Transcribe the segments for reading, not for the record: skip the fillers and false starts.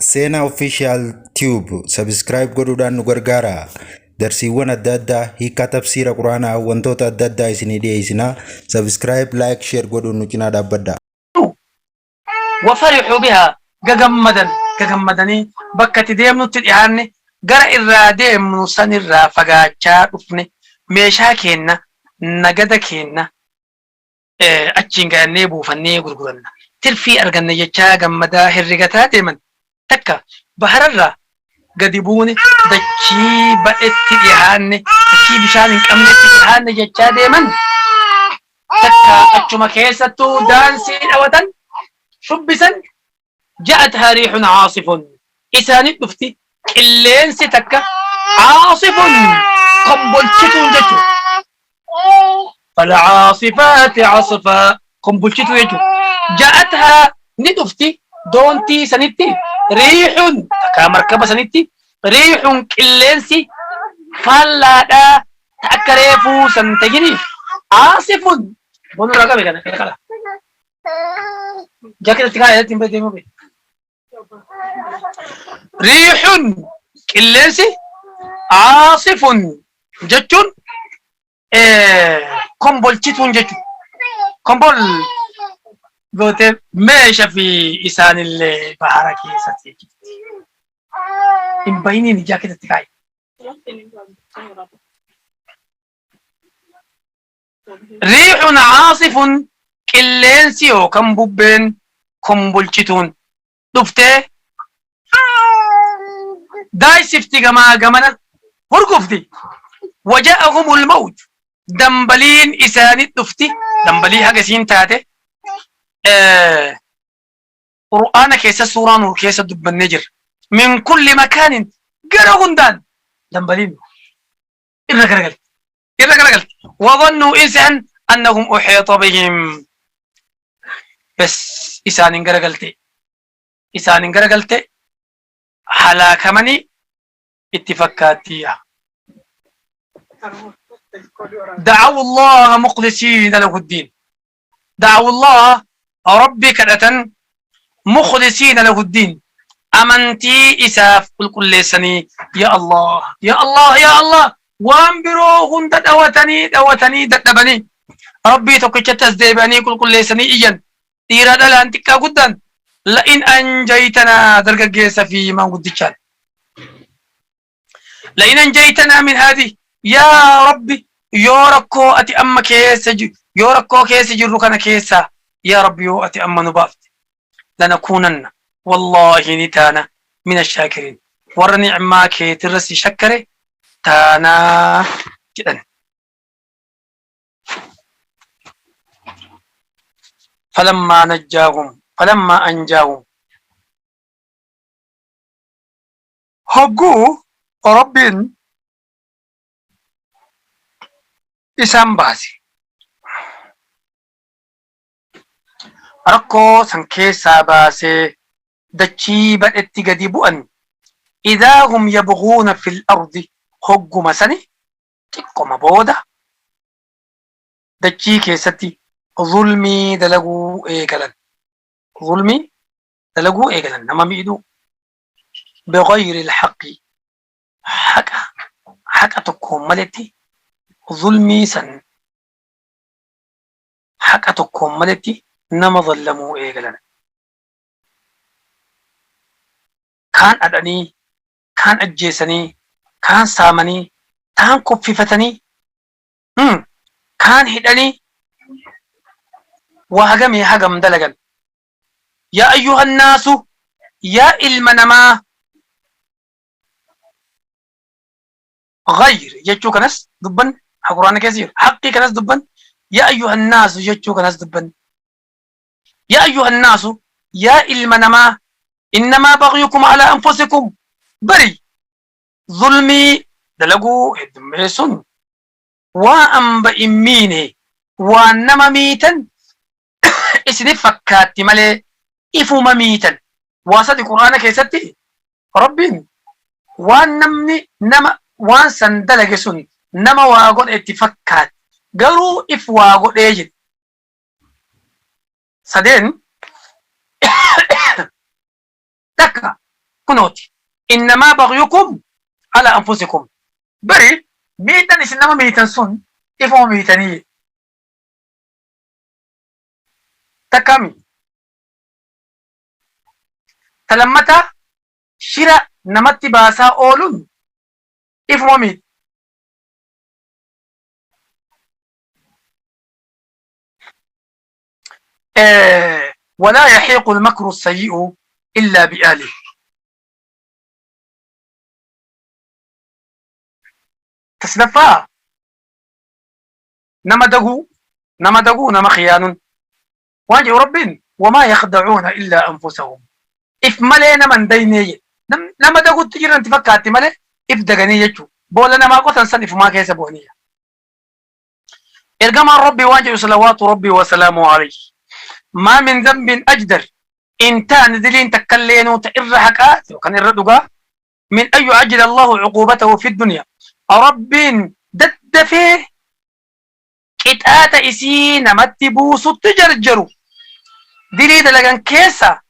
Seenaa Official Tube subscribe godhuudhaan nu gargaara. Darsiiwwan adda addaa, hiikkaa tafsiira Quraanaa, wantoota adda addaa isinii dhiyeessina. Subscribe, like, share godhuun nu cinaa dhaabbadha. Wafarixuu bihaa gagammadan gagammadanii bakka itti deemnutti dhihaanne gara irraa deemnu sanirraa fagaachaa dhufne meeshaa keenna nagada keenna achiin gayannee buufannee gurguranna tirfii arganna jechaa gammadaa herregataa deeman takka bahararraa gadi buune dachii badhetti dhihaanne dachii bishaan hin qabnetti dhihaanne jechaa deeman takka achuma keessattuu daansii dhawatan shubbisan ja'athaa riihun caasifun isaanit dhufti qilleensi takka caasifun kombolchituun jechuudha. Falcaasifaati casfaa kombolchituu jechuudha. Ja'athaa ni dhufti doontii sanitti riihun takka markaba sanitti riihun qilleensi faallaadhaa ta akka reefuu san tahini aasifun bonurraa qabe kana kana qala. Jaaketa kaa'e irratti hin beeku beeku. Riixun qilleensi aasifun jechuun kombolchituun jechuudha. Kombol gootee meesha fi isaanillee bahara keessatti jechuudha. Hin bahiniin jaaketatti kaa'e. Riixun caasifun qilleensi yookaan bubbeen kombolchituun dhuftee daaysifti gamaa gamana hurgufti. Waja'ahumul mawj dambaliin isaanii dhufti dambalii haga isiin taate Qur'aana keessa suuraa Nuur keessa dubbannee jirra. Min kulli makaanin gara hundaan dambaliin irra garagalti. Irra garagalti. Wadhannuu isaan annahum uhiita bihim. Bes isaanin garagalte. Isaanin garagalte halaakamanii itti fakkaattiya. Da'awu Allaha mukhlisiina lahu ddiin. Da'awu Allaha Rabbi kadhatan mukhlisiina lahu ddiin amantii isaaf qulqulleessanii ya Allah ya Allah ya Allah waan biroo hunda dhawatanii dhawatanii dadhabanii Rabbii tokkichatti as deebi'anii qulqulleessanii iyyan dhiiraa dhalaan xiqqaa guddaan la'in anjaytanaa dargaggeessa fi maanguddichaan La'in anjaytanaa min haadhi yaa Rabbi yoo rakkoo ati amma keessa yoo rakkoo keessa jirru kana keessaa yaa Rabbi yoo ati amma nu baafte lanakuunanna wallaahi ni taana min ashaakiriin warra ni'maa keetirra si shakkare taanaa jedhan. Falammaa najjaahum falammaa anjaahum Hogguu Rabbiin isaan baase. Rakkoo san keessaa baasee dachii badhetti gadi bu'an. Idaa hum yabghuuna fil ardi hogguma sani xiqqoma booda dachii keessatti zulmii dalaguu eegalan. Zulmii dalaguu eegalan nama miidhuu. Bighayri al-haqqi haqa haqa tokkoon maletti zulmii san haqa tokkoon maletti nama zallamuu eegalan. Kaan adhanii, kaan ajjeesanii, kaan saamanii, taan kuffifatanii, kaan hidhanii waa hagamii hagam dalagan. Yaa ayyuhannaasu yaa ilma namaa ghayr jechuu kanas dubbanne ha qur'aana keessa jiru haqqii kanas dubbanne yaa ayyuhannaasu jechuu kanas dubbanne yaa ayyuhannaasu yaa ilma namaa innamaa baghyukum alaa anfusikum bari zulmii dalaguu heddummeessuun waa amba hin miine waan nama miitan isinif fakkaatti malee ifuma miitan. Waa sadi Qur'aana keessatti Rabbiin waan namni nama waan san dalage sun nama waa godhe itti fakkaatti garuu if waa godhee jedhe. Sadeen takka Kunooti. Innamaa baghyukum ala anfusikum. Bari miidhan isin nama miitan sun ifuma miitanii. Takkami. Ta lammataa shira namatti baasaa ooluun ifuma miidha. Walaa yahiiqu al-makru sayyi'u illaa bi'aalihi. Ta sadaffaa nama daguu, nama daguu, nama khiyaanun. Waan jedhu Rabbiin wamaa yakhda'uuna illaa anfusahum. If malee nama hin daynee jedhe. Nama dagutti jiran itti fakkaatti malee if daganii jechuu. Boolla namaa qotan san ifumaa keessa bu'anii. Ergamaan Rabbii waan jedhu salawaatu Rabbii wasalaamu alayhi. Maa min dhanbin ajdar in taane diliin takkalleenuu ta irra haqaa yookaan irra dhugaa min an yu'ajjila Allahu cuquubatahu fi dunya. Rabbiin daddafee qixaaxa isii namatti buusutti jarjaru dilii dalagan keessa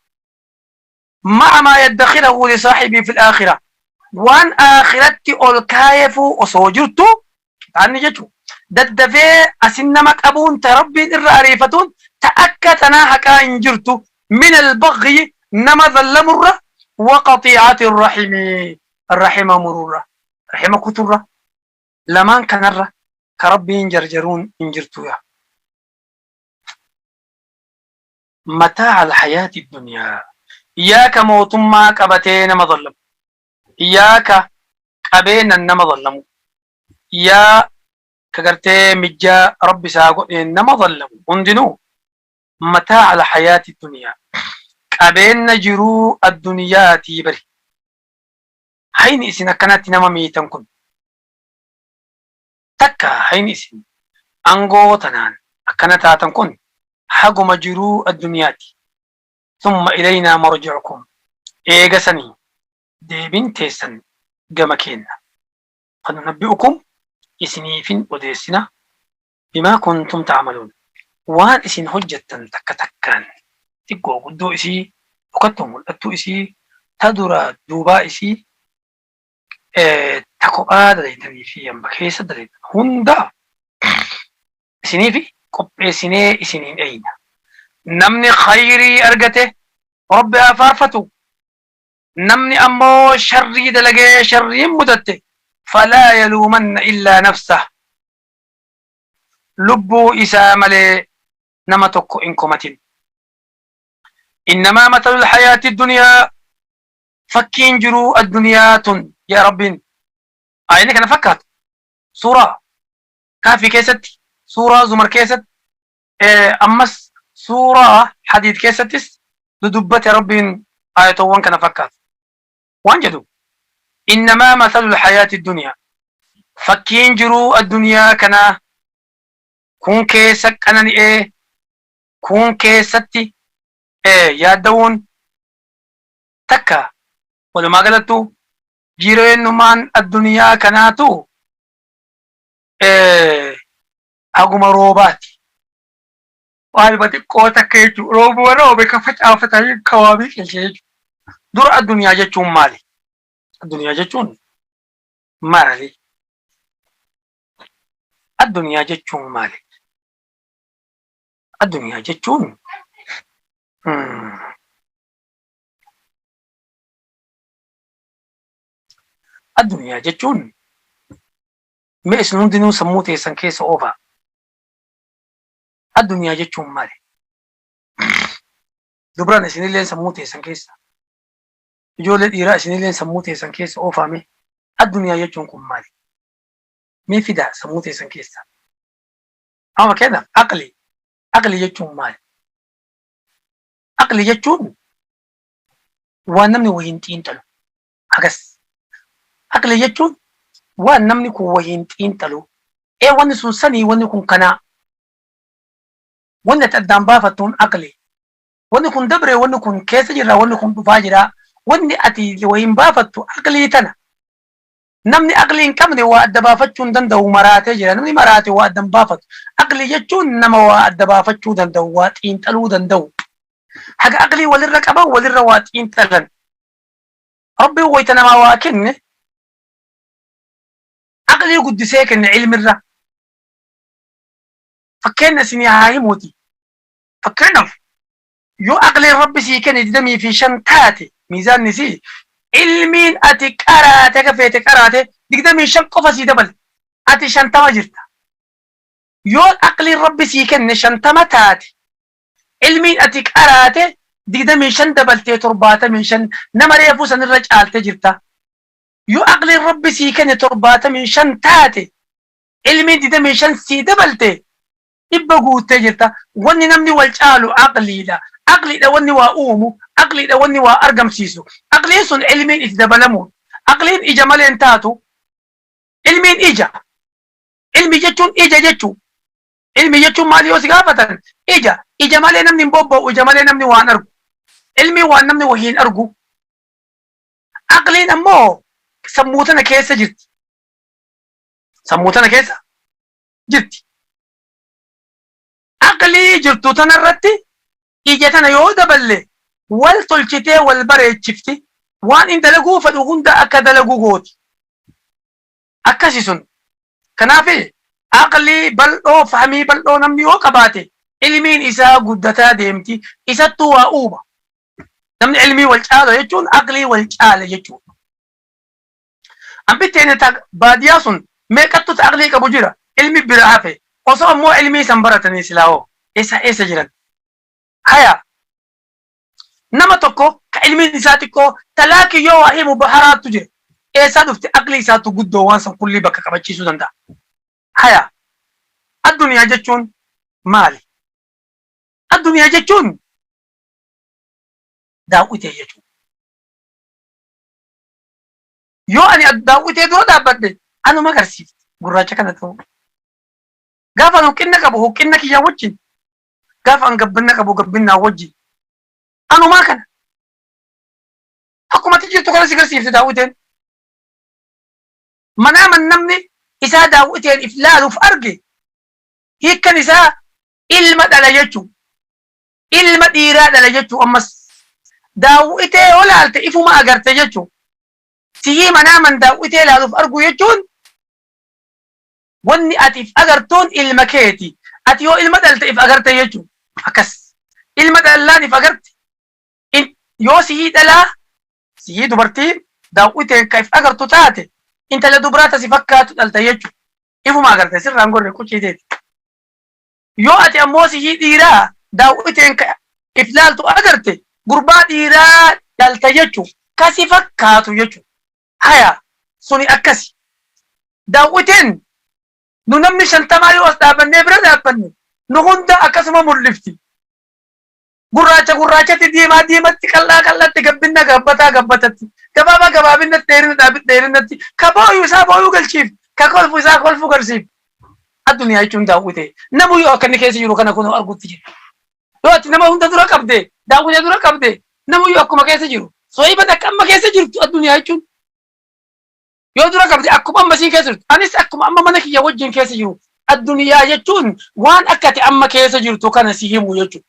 ma'a maa yaddakhirahu lisaahibii fil aakhira waan aakhiratti ol kaayefuu osoo jirtu qixaanni jechu daddafee asin nama qabuun ta Rabbiin irra ariifatuun ta akka tanaa haqaa hin jirtu min albaghyi nama zallamurra wa qaxiicati rahimi rahima mururra rahima kuturra lamaan kanarra ka Rabbiin jarjaruun hin jirtu yaa Mataa'a al-hayaati dunyaa. Yaa ka mootummaa qabatee nama zallamu. Yaa ka qabeennan nama zallamu. Yaa ka gartee mijjaa Rabbi isaa godheen nama zallamu. Hundinuu mataa'a al-hayaati dunyaa. Qabeenna jiruu addunyaatii bari. Hayni isin akkanatti nama miitan kun. Takka hayni isin angoo tanaan akkana taatan kun haguma jiruu addunyaati. Thumma ilaynaa marji'ukum. Eega sanii deebin teessan gama keenna. Fanunabbi'ukum isiniifin odeessina bimaa kuntum ta'maluun. Waan isin hojjattan takka takkaan xiqqoo guddoo isii, dhokattuu mul'attuu isii, ta duraa duubaa isii ta kophaa dalaydanii fi hamba keessa dalaydan hundaa isiniifi qopheessinee isiniin eeyna. Namni khayrii argate Rabbi haa faarfatu. Namni ammoo sharrii dalagee sharriin mudatte falaa yaluumanna illaa nafsah. Lubbuu isaa malee nama tokko hin komatin. Innamaa matalul hayaati duniyaa fakkiin jiruu adduniyaa tun yaa Rabbiin aayinni kana fakkaatu suuraa kaafii keessatti suuraa zumar keessatti ammas suuraa hadiid keessattis dudubbate Rabbiin aayatowwan kana fakkaatu waan jedhu innamaa masalul hayaati duniyaa fakkiin jiruu addunyaa kanaa kun keessa qanani'ee kun keessatti yaadda'uun Takka walumaa galattu jireennumaan addunyaa kanaatu haguma roobaati. Waanuma xiqqoo takka jechuudha. Roobuma roobe ka facaafatanii ka waa biqilche jechuudha. Dura addunyaa jechuun maali? Addunyaa jechuun maali? Addunyaa jechuun maali? Addunyaa jechuun Addunyaa jechuun mee isin hundinuu sammuu teessan keessa oofaa. Addunyaa jechuun maali? Dubran isinilleen sammuu teessan keessa. Ijoollee dhiiraa isinilleen sammuu teessan keessa oofaa mee. Addunyaa jechuun kun maali? Mee fidaa sammuu teessan keessa. Amma fakkeenyaaf aqli. Aqli jechuun maali? Aqli jechuun waan namni wahiin xiinxalu. Hagas. Aqli jechuun waan namni kun wahiin xiinxalu. Ee wanni sun sanii wanni kun kanaa. Wanni ati addaan baafattuun aqli. Wanni kun dabre wanni kun keessa jirra wanni kun dhufaa jira. Wanni ati wahiin baafattu aqlii tana. Namni aqlii hin qabne waa adda baafachuu hin danda'u maraatee jira. Namni maraate waa adda hin baafatu. Aqlii jechuun nama waa adda baafachuu danda'u, waa xiinxaluu danda'u. Haga aqlii walirra qaban walirra waa xiinxalan. Rabbiin wayta namaa waa kenne aqlii guddisee kenne ilmirra. Fakkeenya isinii haa himuuti. Fakkeenyaaf yoo aqliin Rabbi sii kenne 25 taate, miizaanni isii, ilmiin ati qaraate akka feete qaraate 25 qofa sii dabale, ati 50 jirta. Yoo aqliin Rabbi sii kenne 50 taate, ilmiin ati qaraate 25 dabaltee 75, nama reefuu sanirra caalte jirta. Yoo aqliin Rabbi sii kenne 75 taate, ilmiin 25 sii dabalte 100 guuttee jirta. Wanni namni wal caalu aqliidha. Aqliidha wanni waa uumu, aqliidha wanni waa argamsiisu. Aqliin sun ilmiin itti dabalamuun. Aqliin ija malee hin taatu. Ilmiin ija. Ilmi jechuun ija jechuu. Ilmi jechuun maali yoo si gaafatan, ija. Ija malee namni hin bobba'u, ija malee namni waan argu. Ilmiin waan namni wahii hin argu. Aqliin ammoo sammuu tana keessa jirti. Sammuu tana keessa jirti. Aqlii jirtu tana irratti ija tana yoo daballe wal tolchitee wal bareechifti. Waan in dalaguu fedhu hunda akka dalagu gooti. Akkasi sun. Kanaaf aqlii bal'oo, fahmii bal'oo namni yoo qabaate ilmiin isaa guddataa deemti. Isattuu waa uuma. Namni ilmii wal caala jechuun aqlii wal caala jechuudha. Ambitteen ta baadiyaa sun meeqattu ta aqlii qabu jira, ilmi bira hafe. Osoo ammoo ilmii san baratanii silaa hoo eessa eessa jiran? Haya, nama tokko ka ilmiin isaa xiqqoo talaakii yoo waa himu baharaattu jira. Eessaa dhufte? Aqlii isaatu guddoo waan san kullii bakka qabachiisuu danda'a. Haya, addunyaa jechuun maali? Addunyaa jechuun daawwitee jechuudha. Yoo ani daawwitee dura dhaabbadhe anuma agarsiifti gurraacha kana ta'uu. Gaafa an huqqinna qabu huqqinna kiyya wajjin, gaafa an gabbinna qabu gabbinnaa wajjin anumaa kana. Akkuma ati jirtu kana si garsiifti daawwiteen. Manaaman namni isaa daawwiteen if laaluuf arge hiikkan isaa ilma dhala jechuu. Ilma dhiiraa dhala jechuu ammas. Daawwitee yoo laalte ifuma agarte jechuu. Sihii manaaman daawwitee laaluuf argu jechuun wanni ati if agartuun ilma keeti. Ati yoo ilma dhalte if agarte jechuu. Akkas. Ilma dhallaan if agarte. Yoo sihii dhalaa, sihii dubartii daawwiteen ka if agartu taate, intala dubraa ta si fakkaatu dhalta jechuu. Ifuma agarte sirraan gorre quccii teeti. Yoo ati ammoo sihii dhiiraa daawwiteen ka if laaltu agarte, gurbaa dhiiraa dhalta jechuu. Ka si fakkaatu jechuu. Haya, suni akkasi. Daawwiteen nu namni 50 yoo as dhaabannee bira dhaabbanne nu hunda akkasuma mul'ifti. Gurraacha gurraachatti, diimaa diimatti, qal'aa qal'atti, gabbinna gabbataa gabbatatti, gabaabaa gabaabinnatti, dheerina dheerinnatti, ka booyu isaa booyuu galchiif, ka kolfu isaa kolfuu garsiif. Addunyaa jechuun daawwitee. Namu yoo akka inni keessa jiru kana kunoo argutti jira. Yoo ati nama hunda dura qabde, daawwitee dura qabde, namu yoo akkuma keessa jiru. Sohiban akka amma keessa jirtu addunyaa jechuun. Yoo dura qabde akkuma amma siin keessa jirtu. Anis akkuma amma mana kiyya wajjin keessa jiru. Addunyaa jechuun waan akka ati amma keessa jirtu kana si himu jechuudha.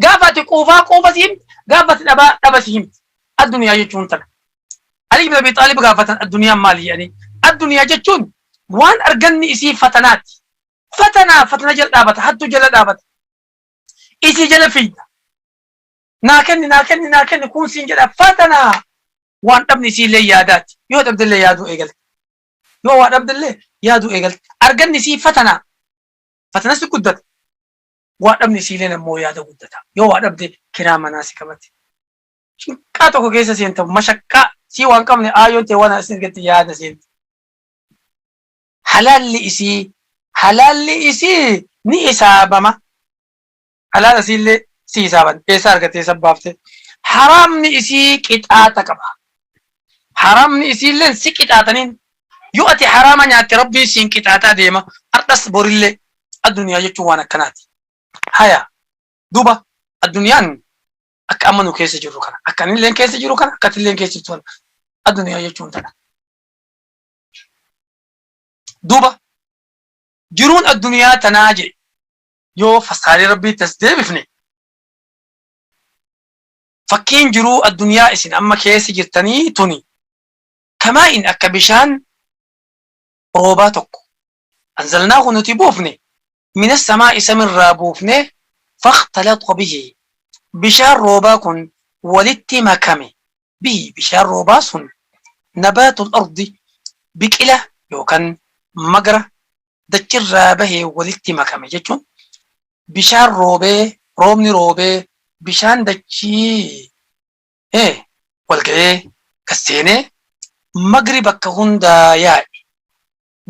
Gaafa ati quufaa quufa si himti, gaafa ati dhabaa dhaba si himti. Addunyaa jechuun tana. Ali ibn Abi Xaalib gaafatan addunyaan maali jedhanii. Addunyaa jechuun waan arganni isii fatanaati. Fatanaa fatana jala dhaabata, hattuu jala dhaabata. Isii jala fiigda. Naa kenni, naa kenni, naa kenni kun siin jedha fatanaa. Waan dhabni isiillee yaadaati. Yoo dhabdellee yaaduu eegalte. Yoo waa dhabdellee yaaduu eegalte. Arganni isii fatanaa. Fatanas guddata. Waa dhabni isiilleen ammoo yaada guddata. Yoo waa dhabde kiraa manaa si qabate. Cinqaa tokko keessa seenta, mashaqqaa sii waan qabne aayyoon tee waan isin argatte yaada seenti. Halaalli isii, halaalli isii ni hisaabama. Halaala isiillee si hisaaban, eessa argatte, eessa baafte. Haraamni isii qixaaxa qaba. Haraamni isiilleen si qixaaxaniin, yoo ati haraama nyaatte Rabbiin siin qixaaxaa deema, ardhas borillee. Addunyaa jechuun waan akkanaati. Haya, duuba addunyaan akka amma nu keessa jirru kana, akka anilleen keessa jiru kana, akka atilleen keessa jirtu kana, addunyaa jechuun tana. Duuba jiruun addunyaa tanaa jedhe yoo fasaalee Rabbiitti as deebifne, Fakkiin jiruu addunyaa isin amma keessa jirtanii tuni kamaa'in akka bishaan roobaa tokko anzalnaahu nuti buufne mina samaa'i samirraa buufne fakhtalata bihi bishaan roobaa kun walitti makame bihi bishaan roobaa sun nabaatul ardi biqila yookaan magra dachirraa bahee walitti makame jechuun bishaan roobee roobni roobee bishaan dachii walga'ee gasseenee magri bakka hundaa yaa'e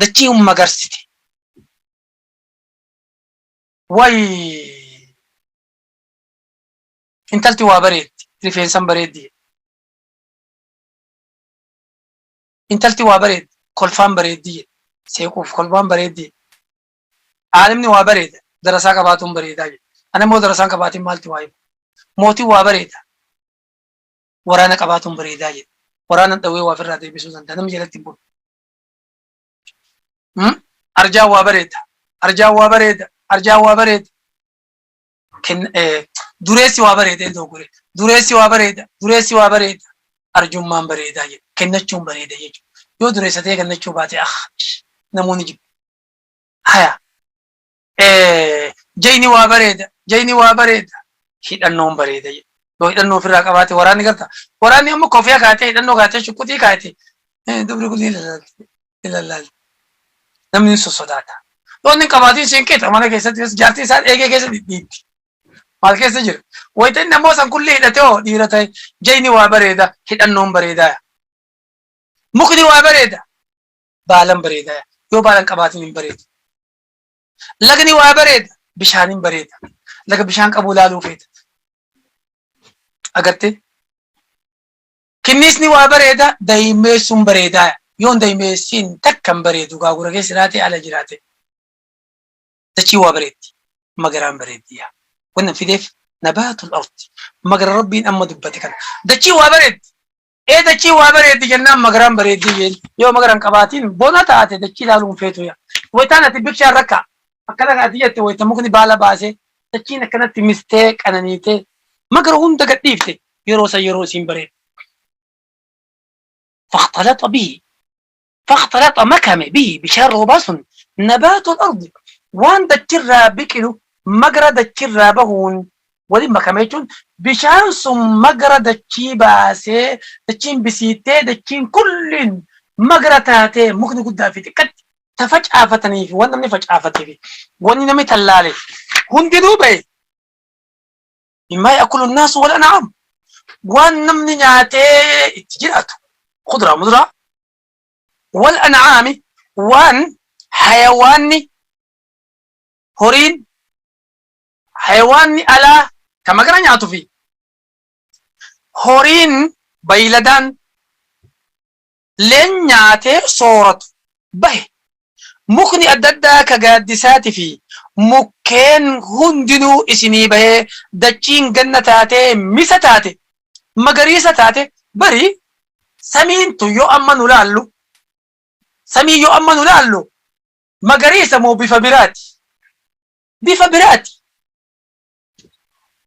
dachii magarsite way intalti waa bareeddi rifeensan bareeddi intalti waa bareeddi kolfaan bareeddi seequuf kolfaan bareeddi aalimni waa bareeda darasaa qabaatuun bareedaa jedhe ana immoo darasaan qabaatiin maalti waa himu mootiin waa bareeda waraana qabaatuun bareedaa jedhe waraana dhawee waa ofirraa deebisuu danda'a namni jalatti hin bulu arjaan waa bareeda arjaan waa bareeda arjaan waa bareeda dureessi waa bareeda hin dogoggore dureessi waa bareeda dureessi waa bareeda arjummaan bareedaa jedhe kennachuun bareeda jechuudha yoo dureessa ta'e kennachuu baate ah namoonni jibbu haya jayni waa bareeda jayni waa bareeda hidhannoon bareeda jedhe yoo hidhannoo ofirraa qabaate waraanni garta waraanni amma kofiyaa kaatee hidhannoo kaatee shuqquxii kaatee dubri kun ilallaalti namni hin sossodaata yoo inni qabaatiin siin qixa mana keessatti jaartii isaa eegee keessa dhidhiitti maal keessa jira wayita inni ammoo san kulli hidhatee hoo dhiira ta'e jayni waa bareeda hidhannoon bareedaa mukni waa bareeda baalan bareedaa yoo baalan qabaatiin hin bareedu lagni waa bareeda bishaaniin bareeda laga bishaan qabu ilaaluu feeta agartee kinniisni waa bareeda daymeessuun bareedaa yoon daymeessiin takka hin bareedu gaagura keessa jiraate ala jiraate dachii waa bareeddi magaraan bareeddi yaa wannan fideef nabaatul ardi magara rabbiin amma dubbate kana dachii waa bareeddi ee dachii waa bareeddi jennaan magaraan bareeddi jeen yoo magaraan qabaatiin bona taate dachii ilaaluun feetu yaa wayitaan ati bikshaan rakka akkana ati jette wayita mukni baala baasee dachiin akkanatti mistee qananiitee magara hunda gadhiifte yeroo san yeroo isiin bareeddu fakhtalata bihi fakhtalata makame bihi bishaan roobaa sun nabaatul ardi waan dachirraa biqilu magara dachirraa bahuun waliin makame jechuun bishaan sun magara dachii baasee dachiin bisiittee dachiin kulliin magara taatee mukni guddaa fi xiqqatti ta facaafatanii fi waan namni facaafatee fi wanni namni tallaale hundinuu bahe mimmaa ya'kulu nnaasu wal an'aam waan namni nyaatee itti jiraatu kuduraa muduraa wal an'aami waan hayawaanni horiin hayawaanni alaa ka magara nyaatu fi horiin bayladaan leen nyaatee sooratu bahe. Mukni adda addaa ka gaaddisaati fi mukkeen hundinuu isinii bahee dachiin ganna taatee misa taate magariisa taate bari samiin tun yoo amma nu laallu samii yoo amma nu laallu magariisa moo bifa biraati bifa biraati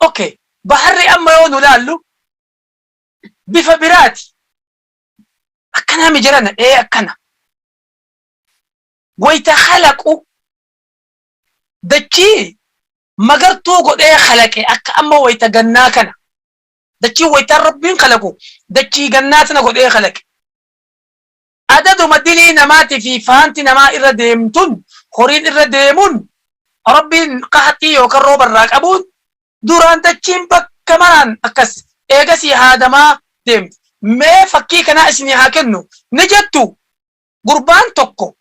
okay baharri amma yoo nu laallu bifa biraati akkanaa mi jirana ee akkana wayta khalaqu dachii magartuu godhee khalaqe akka amma wayta gannaa kana dachii waytaan rabbiin khalaqu dachii gannaa tana godhee khalaqe adaduma dilii namaati fi faanti namaa irra deemtun horiin irra deemun rabbiin qaxii yookaan rooba irraa qabuun Duraan dachiin bakka maraan akkas, eegasii haadamaa deemti. Mee fakkii kanaa isinii haa kennu. Ni jettuu? Gurbaan tokko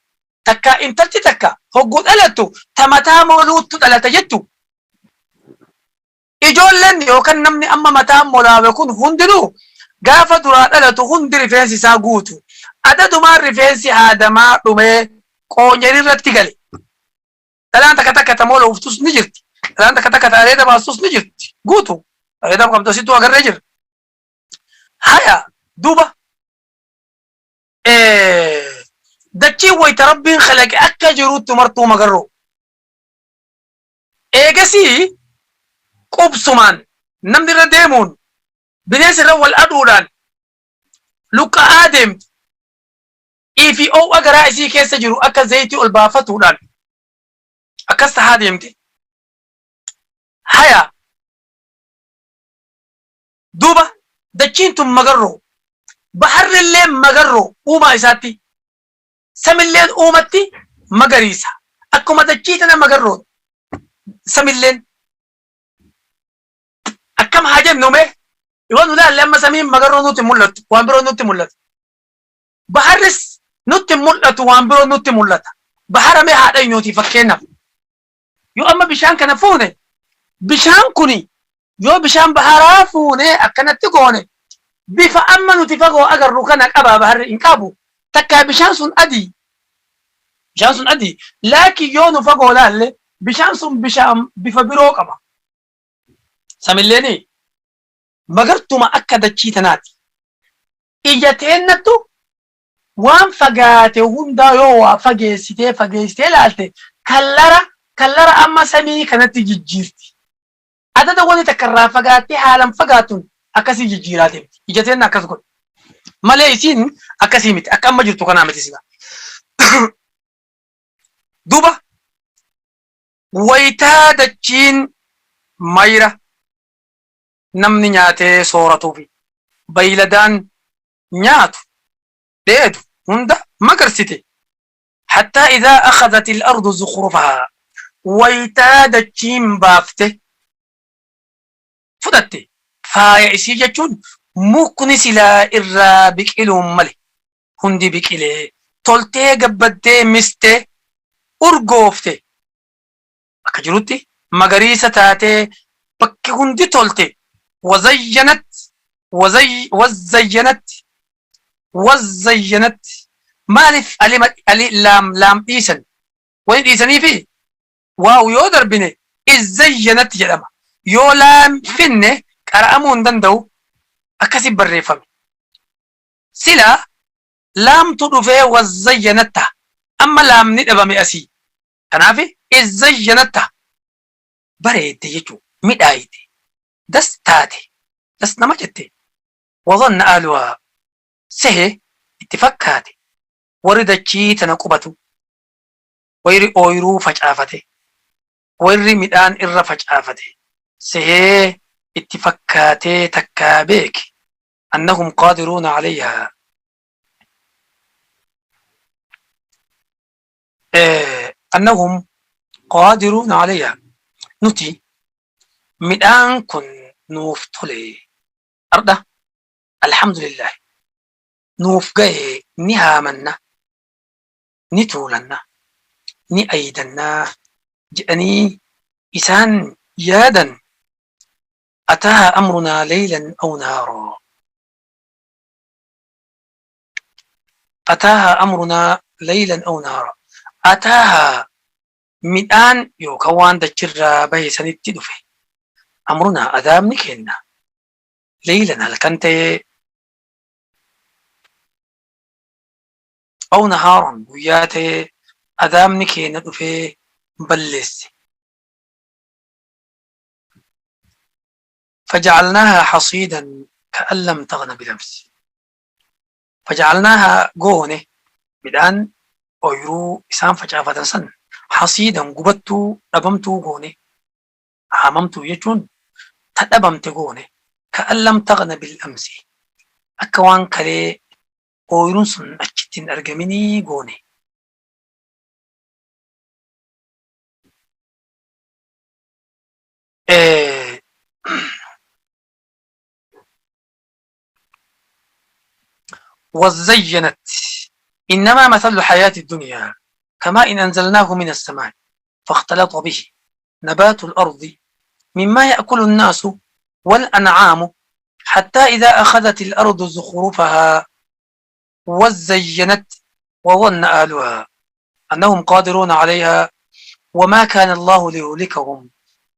takkaa intalti takka hogguu dhalattu ta mataa moluuttu dhalata jettu? Ijoolleen yookan namni amma mataan molaawe kun hundinuu gaafa duraa dhalatu hundi rifeensi isaa guutu. Adadumaan rifeensi haadamaa dhumee qoonyerirratti gale. Dhalaan takka takka ta moolooftus ni jirti. Dhalaan takka takka ta areeda baastus ni jirti. Guutu. Areeda qabdu asittuu agarree jirra. Haya duuba dachiin wayta rabbiin kalaqe akka jirutti martuu magarroo. Eegasii qubsumaan namni irra deemuun Bineensi irra wal aduudhaan luqqa'aa deemtu fi oowwa garaa isii keessa jiru akka zayitii ol baafatuudhaan akkas tahaa deemte. Haya duuba dachiin tun magarroo, baharrillee magarroo uumaa isaatti, samilleen uumatti magariisa. Akkuma dachii tana magarroo samilleen. Akkam haa jennu mee yoo nu laalle amma samiin magarroo nutti mul'attu waan biroo nutti mul'ata. Baharris nutti mul'atu waan biroo nutti mul'ata. Bahara mee haa dhaynuuti fakkeenyaaf. Yoo amma bishaan kana fuune bishaan kuni yoo bishaan baharaa fuune akkanatti goone bifa amma nuti fagoo agarru kana qabaa baharri hin qabu. Takkaa bishaan sun adii. Bishaan sun adii. Laakiin yoo nu fagoo laalle bishaan sun bishaan bifa biroo qaba. Samilleeni magartuma akka dachii tanaati. Ija teennattu waan fagaate hundaa yoo waa fageessitee fageessitee laalte kallara kallara amma samii kanatti jijjiirti. Adada wani takka irraa fagaattee haalan fagaatun akkasii jijjiiraa deemti. Ija teenna akkas godhe. Malee isiin akkasii miti. Akka amma jirtu kanaa miti sila. Duuba waytaa dachiin mayra namni nyaatee sooratuufi bayladaan nyaatu dheedu hunda magarsite hattaa idhaa akhadhat al-ardu zukhrufahaa waytaa dachiin baafte fudhatte faaya isii jechuun mukni silaa irraa biqiluun male hundi biqilee toltee gabbaddee mistee urgoofte akka jirutti magariisa taatee bakki hundi tolte wazayyanat wazayyanat wazayyanat maaliif alima ali laam laam dhiisan wani dhiisaniifi waaw yoo darbine izzayyanat jedhama yoo laam finne qara'amuu hin danda'u akkasi barreeffame sila laamtu dhufee wazayyanat ta'a amma laamni dhabame asii Kanaaf izzayyanat ta'a. Bareedde jechuudha. Midhaayte. Das taate. Das nama jette. Wazanna ahluhaa. Sehe itti fakkaate. Warri dachii tana qubatu. Warri ooyruu facaafate. Warri midhaan irra facaafate. Sehee itti fakkaatee takkaa beeke. Annahum qaadiruuna alayhaa. Annahum qaadiruuna alayha nuti midhaan kun nuuf tole ardha alhamdulillah nuuf gahe ni haamanna ni tuulanna ni aydanna jedhanii isaan yaadan ataaha amrunaa leylan aw nahaaraa Ataahaa amrunaa laylan aw nahaara. Ataahaa midhaan yookaan waan dachirraa bahe sanitti dhufe. Amrunaa adaabni keenna laylan halkan ta'ee aw nahaaran guyyaa ta'ee adaabni keenna dhufee balleesse. Faja'alnaahaa hasiidan ka'an lam taghna bilamsi. Faja'alnaahaa goone midhaan ooyruu isaan facaafatan san hasiidan gubattuu dhabamtuu goone haamamtuu jechuun ta dhabamte goone ka'an lam taghna bil amsi akka waan kalee ooyruun sun achitti hin argaminii goone. وزينت إنما مثل الحياة الدنيا كماء أنزلناه من السماء فاختلط به نبات الأرض مما يأكل الناس والأنعام حتى إذا أخذت الأرض زخرفها وزينت وظن أهلها أنهم قادرون عليها وما كان الله ليهلكهم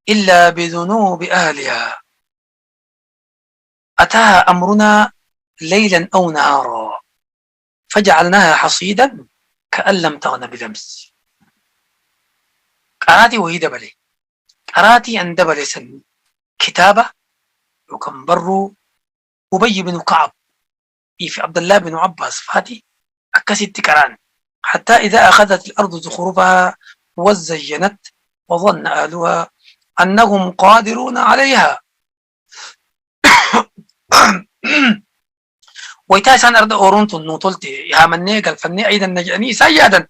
إلا بذنوب أهلها أتاها أمرنا ليلا أو نهارا فجعلناها حصيدا كأن لم تغن بلمس Qaraatii wahii dabale. Qaraatii an dabale san kitaaba yookaan barruu Ubayy ibn Ka'ab fi Abdullah ibn Abbas faati akkasitti qara'an. Hattaa idhaa akhadhat al-ardu zukhrufahaa wazayyanat wa dhanna ahluhaa annahum qaadiruuna alayhaa. Waytaa isaan arda ooruun tun nuu tolte haamannee galfannee aydanna jedhanii isaan yaadan.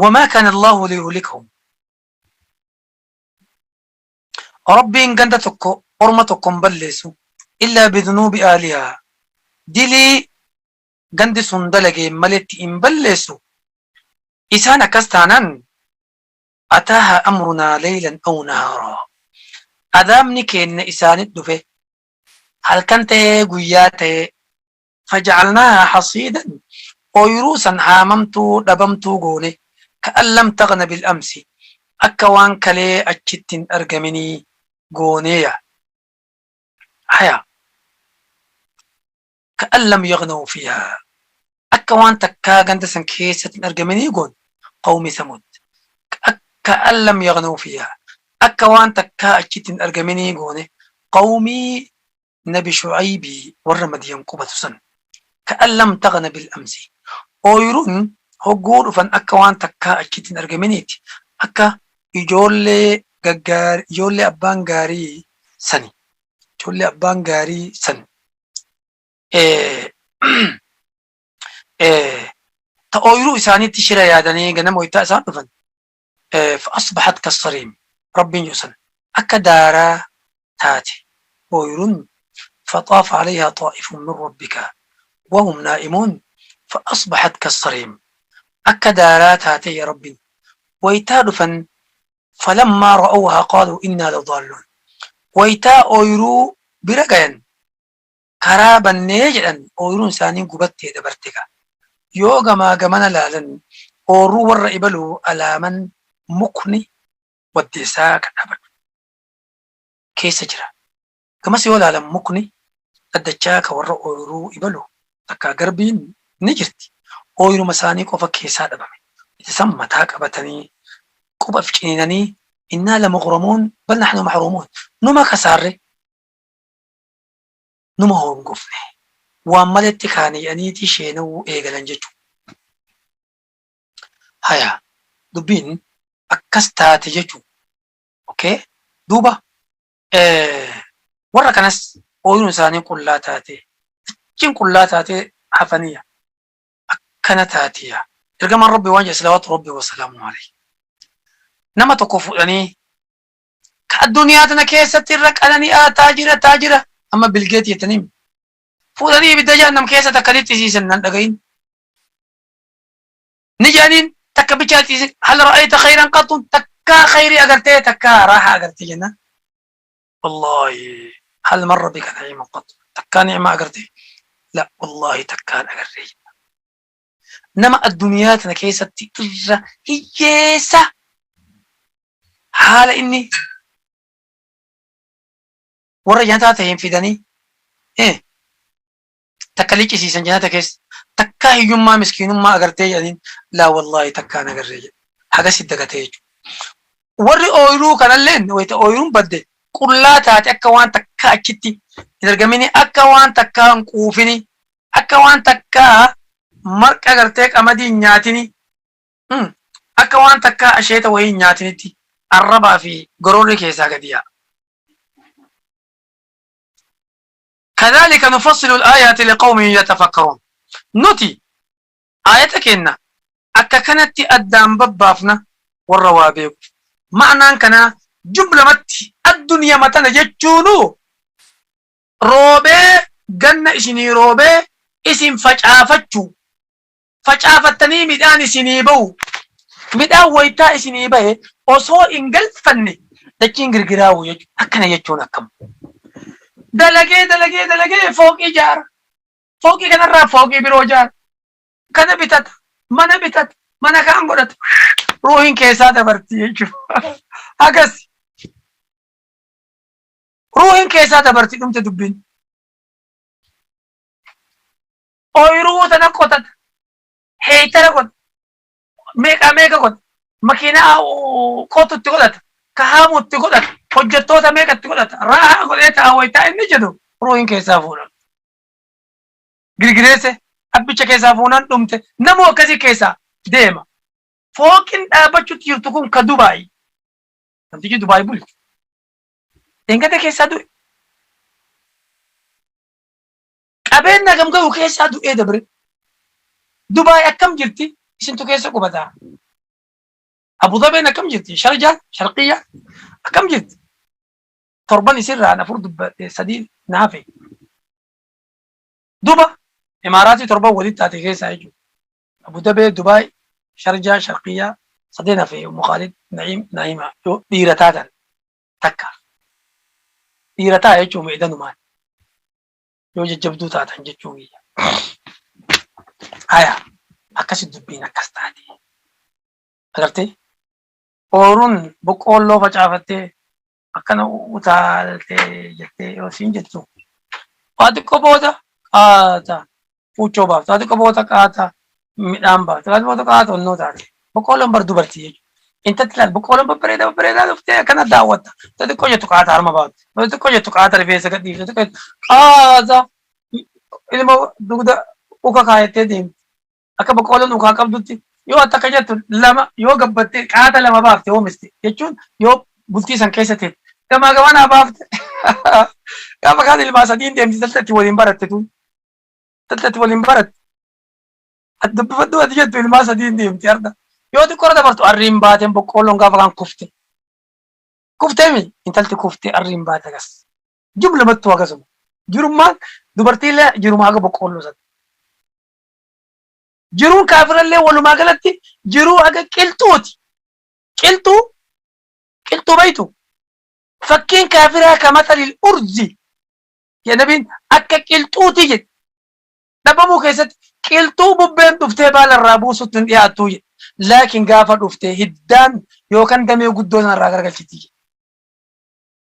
Wamaa kaana Allaahu liyuhlikahum. Rabbiin ganda tokko orma tokko hin balleessu illaa bidunuubi ahlihaa. Dilii gandi sun dalageen maletti hin balleessu. Isaan akkas taanaan ataahaa amrunaa laylan aw nahaaraa. Adaabni keenna isaanit dhufe halkan ta'ee guyyaa ta'ee faja'alnaahaa hasiidan ooyruu san haamamtuu dhabamtuu goone ka'an lam taghna bil amsi akka waan kalee achitti hin argaminii gooneeya. Haya. Ka'an lam yaghnaw fiihaa akka waan takkaa ganda san keessatti hin argaminii goone qawmi Thamud ka'an lam yaghnaw fiihaa akka waan takkaa achitti hin argaminii goone qawmii nabi Shu'aybii warra Madyan qubatu san ka'an lam taghna bil amsi ooyruun hogguu dhufan akka waan takkaa achitti hin argaminiiti akka ijoollee gaggaar ijoollee abbaan gaarii sani ijoollee abbaan gaarii san ta ooyruu isaaniitti shira yaadanii ganama waytaa isaan dhufan fa'asbahat kassariim rabbiin jedhu san akka daaraa taate ooyruun faxaafa alayhaa xaa'ifun min rabbika wahum naa'imuun fa'asbahat kassariim akka daaraa taate ya rabbiin waytaa dhufan falammaa ra'awhaa qaaluu innaa ladaalluun waytaa ooyruu bira gayan karaa bannee jedhan ooyruun isaanii gubattee dabarte gaa. Yoo gamaa gamana laalan oorruu warra ibaluu alaaman mukni waddeessaa kan dhaabadhu keessa jira. Gamas yoo laalan mukni dhaddachaa ka warra ooyruu ibalu takkaa garbiin ni jirti. Ooyruma isaanii qofa keessaa dhabame. Itti san mataa qabatanii quba if ciniinanii innaa lamughramuun bal nahnu mahruumuun numa kasaarre numa hongofne waan maletti kaane jedhaniiti sheenawuu eegalan jechuudha. Haya dubbiin akkas taate jechuudha. Okay? Duuba warra kanas ooyiruun isaanii qullaa taate achiin qullaa taate hafaniya akkana taatiya. Ergamaan Rabbi waan jedhe salawaatu Rabbi wasalaamu alayhi. Nama tokko fuudhanii Ka addunyaa tana keessatti irra qanani'aa taajira taajira amma bilgeeti jettanii fuudhanii ibidda jahannam keessa takka lixxisiisan nan dhagahin. Ni jedhaniin takka bichaa lixxisiisan hal ra'ayta khayran qaxxun takkaa khayrii agartee takkaa raaha agartee jennaan. Wallaahi hal marra bika na'iimun qaxxu takkaa ni'maa agartee la wallaahi takkaan agarree jennaan. Nama addunyaa tana keessatti irra hiyyeessa haala inni warra jannataa ta'een fidanii takka liccisiisan jannata keessa takkaa hiyyummaa miskiinummaa agartee jedhaniin laa wallaahi takkaan agarree jedhe hagasi dagatee jechuudha. Warri ooyiruu kanalleen wayita ooyiruun badde qullaa taate akka waan takkaa achitti hin argamini akka waan takkaa hin quufini akka waan takkaa marqa gartee qamadii hin nyaatini Akka waan takkaa asheeta wayii hin nyaatinitti arrabaa fi gororri keessaa gadi yaa'a. Kadhaalika nufassilu al-aayaati liqawmin yatafakkaruun. Nuti aayata keenna akka kanatti addaan babbaafna warra waa beekuuf. Ma'naan kanaa jumlamatti addunyama tana jechuunu roobee ganna isinii roobee isin facaafachuu facaafattanii midhaan isinii ba'u. Midhaan waytaa isinii bahe osoo hin galfanne dachiin girgiraa'u jechuudha. Akkana jechuun akkam? Dalagee dalagee dalagee fooqii ijaara. Fooqii kanarraa fooqii biroo ijaara. Kana bitata. Mana bitata. Mana kaan godhata. Ruuhiin keessaa dabarti jechuudha. Hagas. Ruuhiin keessaa dabarti dhumte dubbiin. Ooyiruu tana qotata. Heeytara qota. Meeqaa meeqa qota. Makiinaa qotu itti godhata. Ka haamu itti godhata. Hojjettoota meeqatti godhata? Raahaa godhee ta'a wayitaa inni jedhu ruuhin keessaa fuudhan. Girgireesse abbicha keessaa fuunan dhumte namuu akkasii keessaa deema. Fooqin dhaabbachuutti jirtu kun ka Dubaay. Namtichi Dubaay bulchu. Dheengadda keessaa du'e. Qabeenya hagam gahu keessaa du'ee dabre. Dubaay akkam jirti? Isintu keessa qubataa. Abu Dhabeen akkam jirti? Sharjaan, Sharqiyyaa akkam jirti? Torban isirraan afur dubbadhe sadii na hafe. Duba Imaaraatii torban walitti taate keessaa jechuudha. Abu Dabee, Dubaay, Sharjaa, Sharqiyyaa sadeen hafe Ummu Khaalid, Na'iim, Naa'ima yoo dhiira taatan takka. Dhiira ta'a jechuun edanumaan yoo jajjabduu taatan jechuu kiyya. Haya akkasi dubbiin akkas taate. Agartee? Ooruun boqqoolloo facaafattee akkana utaaltee jettee yoo siin jettu waa xiqqoo booda qaata fuuchoo baafta waa xiqqoo booda qaata midhaan baafta waa xiqqoo booda qaata onnoo taate boqqoolloon bar dubartii jechuudha. Intatti laal boqqoolloon babbareedaa babbareedaa dhuftee akkana daawwatta. Waa xiqqoo jettu qaata harma baafte. Waa xiqqoo jettu qaata rifeensa gadhiifte. Waa xiqqoo jettu qaata ilma dugda uka kaayattee deemti. Akka boqqoolloon ukaa qabdutti yoo ati akka jettu lama yoo gabbatte qaata lama baafte oomiste jechuun yoo bultii san keessa teette gamaa gamanaa baafte gaafa kaan ilmaa sadiin deemti talta itti waliin baratte tun talta itti waliin baratte ati dubbifadhu ati jettu ilmaa sadiin deemti arda yoo xiqqoora dabartu arriin baateen boqqoolloon gaafa kaan kufte kufteemi intalti kufte arriin baate agas jumlamattuu akkasuma jirummaan dubartiillee jiruma haga boqqoolloo sana Jiruun kaafirallee walumaa galatti jiruu haga qilxuuti. Qilxuu qilxuu baytu. Fakkiin kaafiraa ka masalil urzi. Ya nabiin akka qilxuuti jedhe. Dhabamuu keessatti qilxuu bubbeen dhuftee baala irraa buusutti hin dhiyaattuu jedhe. Laakiin gaafa dhuftee hiddaan yookaan damee guddoo sanarraa garagalchiti jedhe.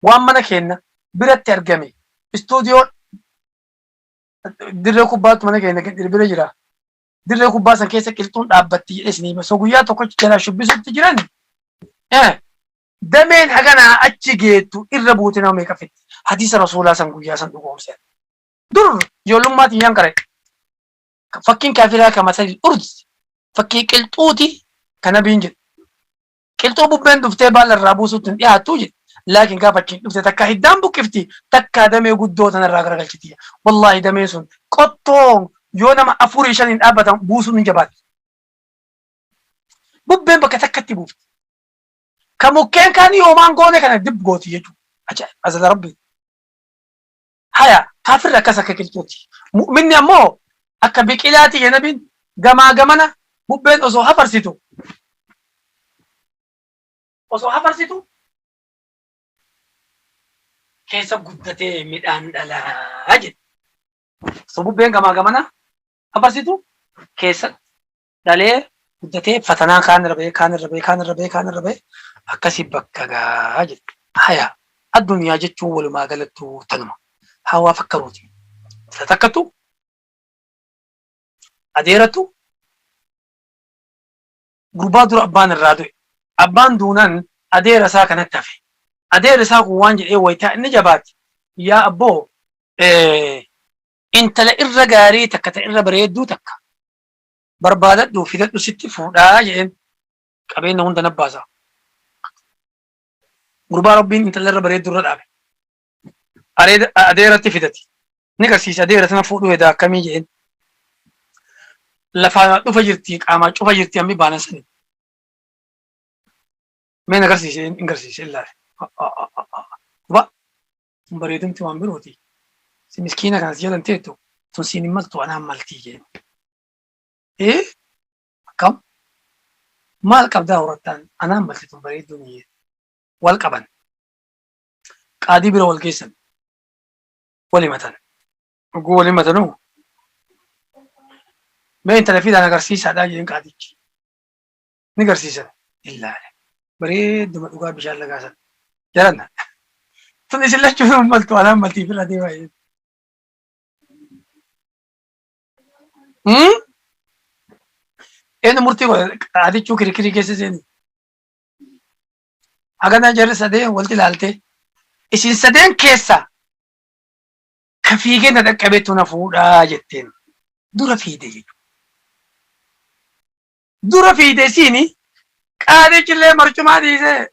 Waan mana keenna biratti argame istuudiyoo dirree kubbaatu mana keenya bira jira. Dirree kubbaa san keessa qilxuun dhaabbatti jedhee isin hima. So guyyaa tokkochi jalaa shubbisutti jiran dameen haganaa achi geettu irra buute nama meeqa fitti. Hadiisa rasuulaa san guyyaa san dhugoomse. Dur ijoollummaa tiyyaan qare. Fakkiin kaafiraa ka masalil urz fakkii qilxuuti ka nabiin jedhu. Qilxuu bubbeen dhuftee baala irraa buusuutti hin dhiyaattu jedhe. Laakiin gaafa achiin dhufte takkaa hiddaan buqqifti takkaa damee guddoo tanarraa garagalchiti. Wallaahi dameen sun qottoo yoo nama afurii shaniin dhaabbatan buusuun hin jabaatti. Bubbeen bakka takkatti buufti. Ka mukkeen kaanii hoomaan goone kana dib gooti jechuudha. Ajaa'iba! Azala Rabbi. Haya kaafirri akkas akka qilxuuti. Mu'minni ammoo akka biqilaati ya nabiin gamaa gamana bubbeen osoo hafarsitu osoo hafarsitu keessa guddatee midhaan dhalaa jedhe. Osoo bubbeen gamaa gamana hafarsitu keessa dhalee guddatee fatanaa kaan irra bahee kaan irra bahee kaan irra bahee kaan irra bahee akkasii bakka gaa jedhe. Haya addunyaa jechuun walumaa galattuu tanuma. Hawaa fakkaruuti. Intala takkatu adeeratu gurbaa dura abbaan irraa du'e. Abbaan duunaan adeera isaa kanatti hafe. Adeerri isaa kun waan jedhee wayitaa inni jabaate yaa abboo intala irra gaarii takka ta irra bareedduu takka barbaadadhu fidadhu sitti fuudhaa jedheen qabeenya hunda na baasa. Gurbaa rabbiin intala irra bareeddu irra dhaabe. Adeeratti fidati. Ni garsiisa adeera tana fuudhuu hedaa akkamii jedheen. Lafaa dhufa jirti qaamaa cufa jirti hammi baanan sani. Mee na garsiise hin garsiise illaale. Guba tun bareedumti waan birooti. Si miskiina kana si jalan teettu tun siin hin maltu anaan maltii jedheen. Ee akkam maal qabdaa horattaan anaan malti tun bareedduun jedhe. Wal qaban. Qaadii bira wal geessan. Wal himatan. Oguu wal himatanuu mee intala fiidaan agarsiisaadhaa jedheen qaadichi. Ni garsiisan. Illaale. Bareedduma dhugaa bishaan lagaa san. Jaran. Tun isin lachuu hin maltu anaan maltiif irra deemaa jedheen. Eenyu murtii godhe qaadichuu kirkirii keessa seeni. Hagana jarri sadee walitti ilaaltee Isin sadeen keessaa ka fiigee na dhaqqabetu na fuudhaa jetteen. Dura fiide jechuudha. Dura fiide isiini qaadichillee marcumaa dhiisee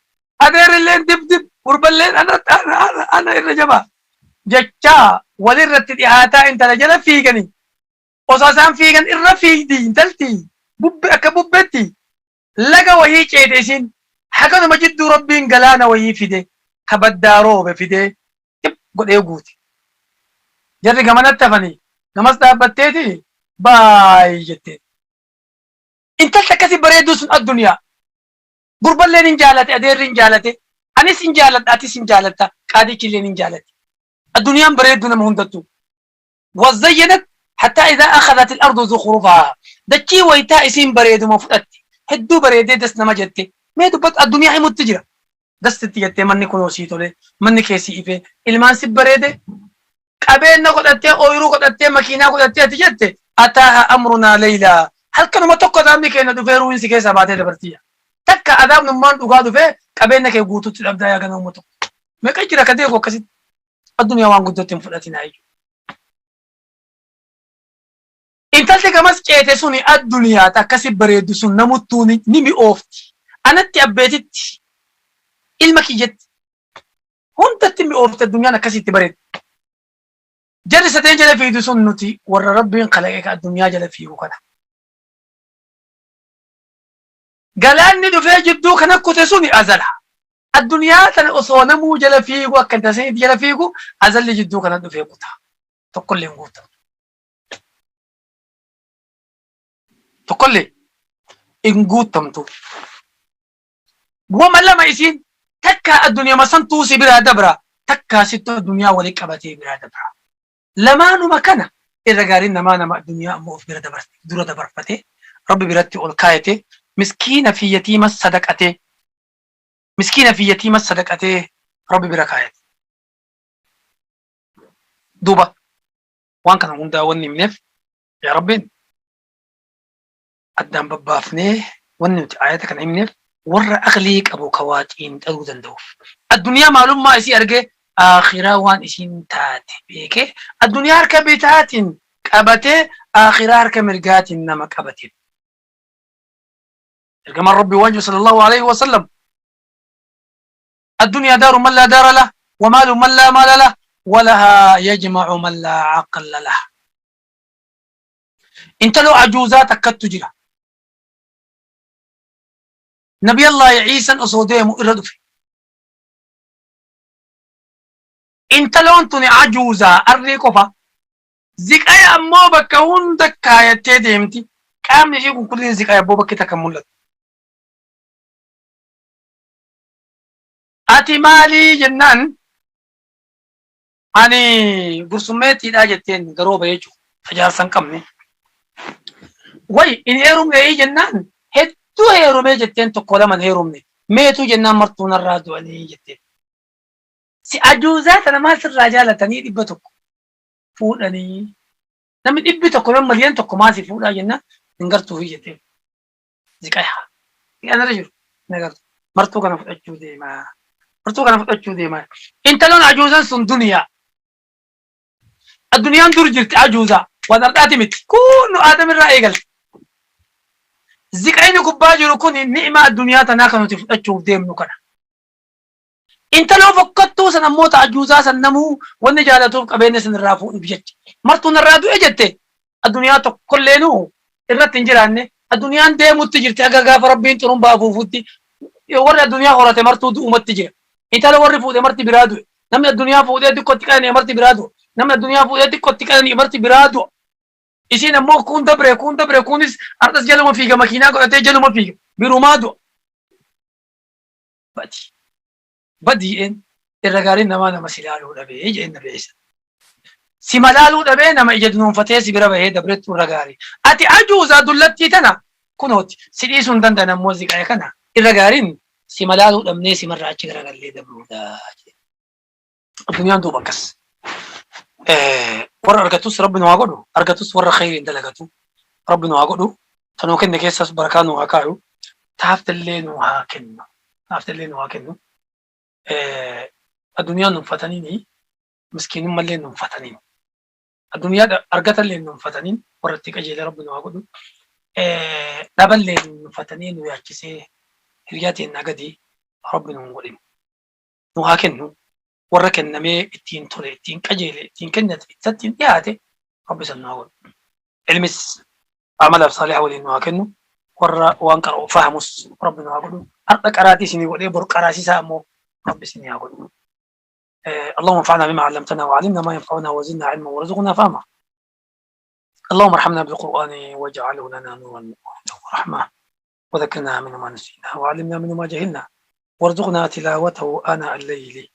adeerilleen dib dib gurballeen ana ana ana irra jabaa jechaa walirratti dhihaataa intala jala fiiganii osoo isaan fiigan irra fiigdi intalti bubbe akka bubbetti laga wahii ceete isiin haganuma jidduu rabbiin galaana wahii fide ka baddaa roobe fidee xip godhee guute. Jarri gamanatti hafanii gamas dhaabbatteeti baay jetteen. Intalti akkasi bareedduu sun addunyaa. Gurballeen hin jaalate, adeerri hin jaalate, anis hin jaaladha, atis hin jaalatta, qaadichilleen hin jaalate. Addunyaan bareedduu nama hundattuu. Wazayyanat hattaa idhaa akhadat al-ardu zukhrufahaa. Dachii waytaa isiin bareeduma fudhatte. Hedduu bareedee das nama jette. Mee dubbadhu addunyaa himutti jira. Das sitti jettee manni kunoo sii tolee, manni kee sii ifee, ilmaan si bareede, qabeenna godhattee, ooyruu godhattee, makiinaa godhattee ati jette ataaha amrunaa leylaa. Halkanuma tokko adaabni keenna dhufee ruuhin si keessaa baatee dabartiyya. Takka adaabnummaan dhugaa dhufee qabeenna kee guututti dhabdaa yaa ganamuma tokko. Meeqa jira ka deegu akkasitti. Addunyaa waan guddootti hin fudhatinaa jechuudha. Intalti gamas ceete suni adduniyaa ta akkasi bareeddu sun namuttuu ni ni mi'oofti. Anatti abbeetitti ilma kiyyatti hundatti mi'oofti addunyaan akkasitti bareeddi. Jarri sadeen jala fiidu sun nuti warra Rabbiin kalaqe ka addunyaa jala fiigu kana. Galaanni dhufee jidduu kana kute suni azala. Addunyaa tana osoo namuu jala fiigu akka intalsaniitti jala fiigu azalli jidduu kana dhufee kuta. Tokkollee hin guutamu. Tokkollee hin guutamtu. Wama lama isiin takkaa addunyama santuu si biraa dabra takkaa sittu addunyaa wali qabatee biraa dabra. Lamaanuma kana irra gaariin namaa nama addunyaa ammoo of bira dabarte dura dabarfatee rabbi biratti ol kaayatee miskiina fi yatiima sadaqatee miskiina fi yatiima sadaqatee rabbi bira kaayate. Duuba waan kana hundaa wanni himneef yaa rabbiin addaan babbaafnee wanni nuti aayata kana himneef warra aqlii qabu ka waa xiinxaluu danda'uuf. Addunyaa maalummaa isii argee aakhiraa waan isiin taate beekee addunyaa harka bitaatiin qabatee aakhiraa harka mirgaatiin nama qabateef. Ergamaan Rabbii waan jiru sallallahu alaihi wasallam Addunyaa daaru man laa daara lah, wa maalu man laa maala lah, wa lahaa yajma'u man laa aqla lah. Intaloo ajuuzaa takkattu jira. Nabiyallaahi Ciisan osoo deemu irra dhufe. Intaloon tuni ajuuzaa arrii qofa. Ziqaya ammoo bakka hunda kaayattee deemti. Qaamni ishii qulqulliin ziqaya abboo bakki takka hin mul'atu. Ati maalii jennaan ani gursummeettiidhaa jetteen garooba jechuudha. Tajaarsa hin qabne. Way hin heerumne jennaan hedduu heerumee jetteen tokko lama hin heerumne. Meetuu jennaan martuu narraa du'anii jetteen. Si ajuuzaa tana maal sirraa jaalatanii 100 fuudhanii. Namni 100 namni miliyoon 1 maal si fuudhaa jennaan hin gartuufi jetteen. Ziqaya. Ziqayaan irra jiru. Hin agartu. Martuu kana fudhachuu deema. Martuu kana fudhachuu deema. Intaloon ajuuzan sun duniyaa. Addunyaan dur jirti ajuuza. Waan har'aati miti. Kun Aadam irraa eegalte. Ziqayni gubbaa jiru kun ni'ima addunyaa tanaa kan nuti fudhachuuf deemnu kana. Intaloo fokkattuu san ammoo ta ajuuzaa san namuu wanni jaalatuuf qabeenya san irraa fuudhuuf jecha. Martuu narraa du'e jette addunyaa tokkolleenuu irratti hin jiraanne addunyaan deemutti jirti haga gaafa rabbiin xurumbaa afuufutti warri addunyaa horate martuu du'umatti jira. Intala warri fuudhe marti biraa du'e. Namni addunyaa fuudhee xiqqootti qanani'e marti biraa du'a. Namni addunyaa fuudhee xiqqootti qanani'e marti biraa du'a. Isiin ammoo kuun dabre kuun dabre kuunis har'as jaluma fiiga makiinaa godhatee jaluma fiiga birumaa du'a. Badi. Badi'een irra gaariin namaa nama si laaluu dhabee jeen nabi Iisaa. Sima laaluu dhabee nama ija dunuunfatee si bira bahee dabrettu irra gaarii. Ati ajuuzaa dullattii tana kunooti si dhiisuu hin danda'an ammoo ziqaya kana irra gaariin sima laaluu dhabnee simarraa achi garagallee dabruudha. Addunyaan duuba akkas. Warra argatus rabbi nu haa godhu argatus warra khayriin dalagatu rabbi nu haa godhu tanuu kenne keessas barakaa nu haa kaayu taaftillee nu haa kennu taaftillee nu haa kennu. Addunyaan nun fataniini, miskiinummallee nun fataniin. Addunyaa argatallee nun fataniin, warra itti qajeele Rabbi nu haa godhu. Dhaballee nun fatanii nu yaachisee hiriyaa teennaa gadi Rabbi nu hin godhin. Nu haa kennu. Warra kennamee ittiin tole, ittiin qajeele, ittiin kennate, isattiin dhiyaate Rabbi san nu haa godhu. Ilmis amalaaf saaliha waliin nu haa kennu. Warra waan qara'u fahamus Rabbi nu haa godhu. Har'a qaraatii isinii godhee bor qaraasisaa ammoo Rabbi isinii haa godhu. اللهم انفعنا بما علمتنا وعلمنا ما ينفعنا وزدنا علما وارزقنا فهما. اللهم ارحمنا بالقرآن واجعله لنا نورا ورحمة، وذكرنا منه ما نسينا وعلمنا منه ما جهلنا، وارزقنا تلاوته آناء الليل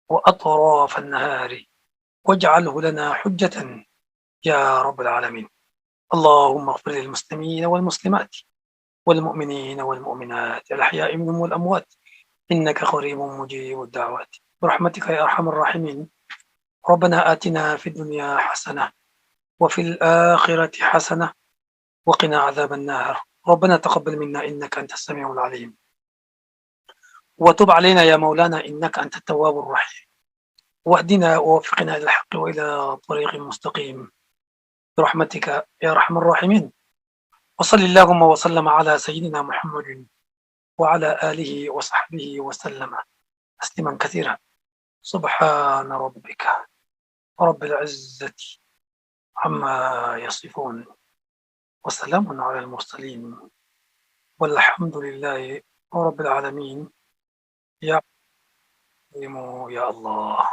وأطراف النهار، واجعله لنا حجة يا رب العالمين. اللهم اغفر للمسلمين والمسلمات والمؤمنين والمؤمنات الأحياء منهم والأموات، إنك قريب مجيب الدعوات برحمتك يا أرحم الراحمين. ربنا آتنا في الدنيا حسنة وفي الآخرة حسنة وقنا عذاب النار. ربنا تقبل منا إنك أنت السميع العليم، وتب علينا يا مولانا إنك أنت التواب الرحيم، واهدنا ووفقنا إلى الحق وإلى طريق مستقيم برحمتك يا أرحم الراحمين. وصل اللهم وسلم على سيدنا محمد وعلى آله وصحبه وسلم تسليما كثيرا. سبحان ربك رب العزة عما يصفون، وسلام على المرسلين، والحمد لله رب العالمين. يا يا الله.